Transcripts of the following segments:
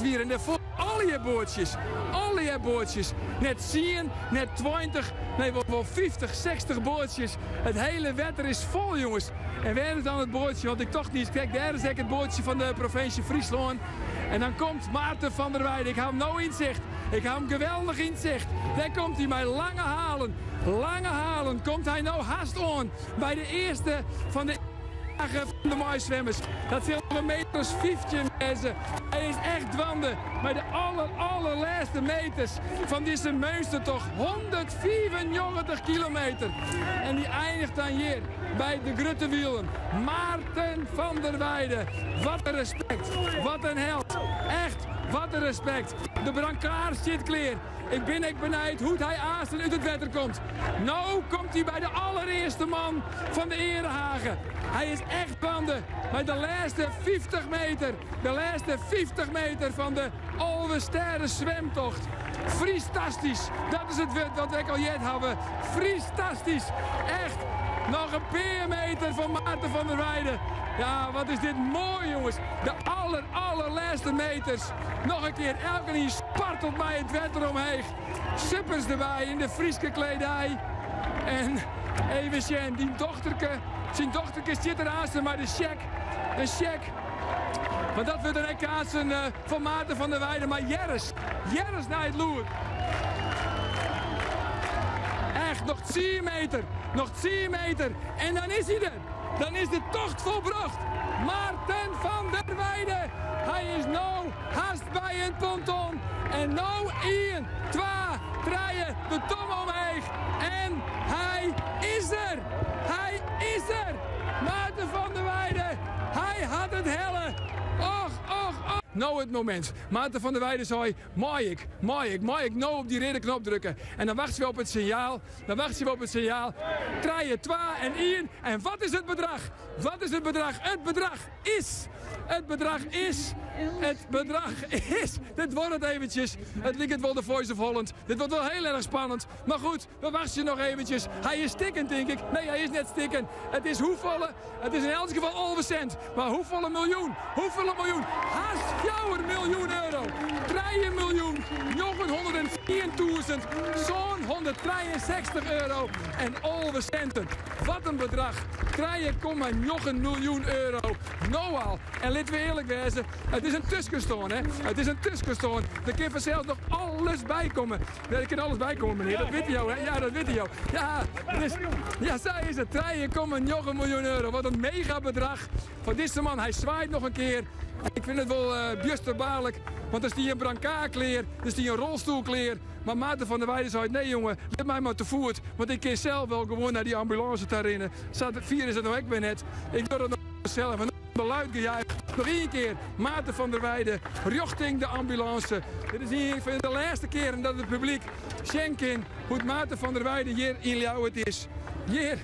Echt wier, en dêrfoar allegear boatsjes, allegear boatsjes. Net tsien, net 20, nee wol 50, 60 boatsjes. It hiele wetter is fol, jonges. En wêr is dan it boatsje? Want ik tocht niis, kijk, dêr is ek it boatsje fan de provinsje Fryslân. En dan komt Maarten van der Weijden. Ik ha him no yn sicht. Ik ha him geweldich yn sicht. Dêr komt hy mei lange halen. Lange halen komt hy no hast oan by de earste fan de fan de meiswimmers. Dat sil in meter as 15 wêze. Hy is echt dwaande mei de aller, allerlêste meters fan dizze meunstertocht. 195 kilometer. En dy einiget dan hjir by de Grutte Wielen. Maarten van der Weijden. Wat in respekt. Wat in held. Echt, wat in respekt. De brancard stiet klear. Ik bin ek benijd hoe't hy aansten út it wetter komt. No komt hy by de allerearste man fan de Earehage. Hy is echt dwaande mei de lêste 50 meter. De lêste 50 meter fan de Alvestêde swimtocht. Frystastysk, dat is it wurd dat we ek al heard hawwe. Frystastysk, echt. Noch in pear meter fan Maarten van der Weijden. Ja, wat is dit moai, jonges. De aller, allerlêste meters. Noch in kear, elkenien spartelt mei it wetter omheech. Suppers derby yn de Fryske kledij. En even sjen, dyn dochterke, syn dochterke stiet der aansten mei de sjek. In sjek. Want dat wurdt dan ek aansten fan Maarten van der Weijden. Mar hear ris, hear ris nei it lûd. Echt, noch 10 meter, noch 10 meter. En dan is hy der. Dan is de tocht folbrocht. Maarten van der Weijden. Hy is no hast by it ponton. En no 1, 2, 3, de tomme omheech. En hy is der. Hy is der. Maarten van der Weijden. Hy hat it helle. Och, och, och. No it momint. Maarten van der Weijden sei, mei ik, mei ik, mei ik no op dy reade knop drukke? En dan wachtsje we op it sinjaal. Dan wachtsje we op it sinjaal. 3, 2 en 1. En wat is it bedrach? Wat is it bedrach? It bedrach is. It bedrach is. It bedrach is. Dit duorret eventsjes. It liket wol de Voice of Holland. Dit wurdt wol hiel erch spannend. Mar goed, we wachtsje noch eventsjes. Hy is stikken, tink ik. Nee, hy is net stikken. It is hoefolle? It is yn elts gefal 11 sint. Mar hoefolle miljoen? Hoefolle miljoen? Hast 4 miljoen euro. 3 miljoen 910.763 euro en 11 sinten. Wat in bedrach. 3,9 miljoen euro. No al. En litte we earlik wêze, it is in tuskenstân, hè? It is in tuskenstân. Der kin fansels noch alles by komme. Der kin alles by komme, menear. Dat witte jo, hè? Ja, dat witte jo. Ja, dus, ja, sa is it. 3,9 miljoen euro. Wat in mega bedrach foar dizze man. Hy swaait noch in kear. Ik fyn it wol bjusterbaarlik, want der stie in brancard klear, der stie in rolstoel klear. Mar Maarten van der Weijden sei, nee jonge, lit my mar te foet, want ik kin sels wol gewoan nei dy ambulânse ta rinne. Sa fier is it no ek wer net. Ik doch dat noch sels. En luid gejuich. Noch ien kear, Maarten van der Weijden rjochting de ambulânse. Dit is ien fan de lêste kearen dat it publyk sjen kin hoe't Maarten van der Weijden hjir yn Ljouwert is. Hjir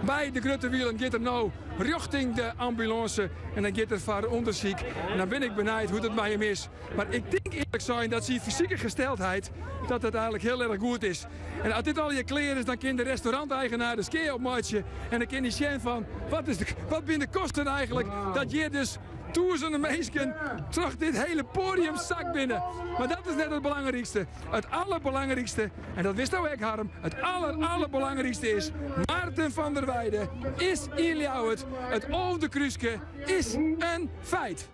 by de Grutte Wielen giet er no rjochting de ambulânse en dan giet er foar ûndersyk. En dan bin ik benijd hoe't it mei him is. Mar ik tink earlik sein dat syn fysike gesteldheid dat it eigenlik hiel erch goed is. En as dit allegear klear is, dan kin de restauranteigenaar de skea opmeitsje en dan kin hy sjen fan wat, is de, wat binne de kosten eigenlik dat hjir dus tûzenen minsken troch dit hiele poadium sakt binne. Mar dat is net it belangrykste. It alderbelangrykste, en dat witsto ek Harm, it aller alderbelangrykste is Maarten van der Weijden is yn Ljouwert. It alfde krúske is in feit.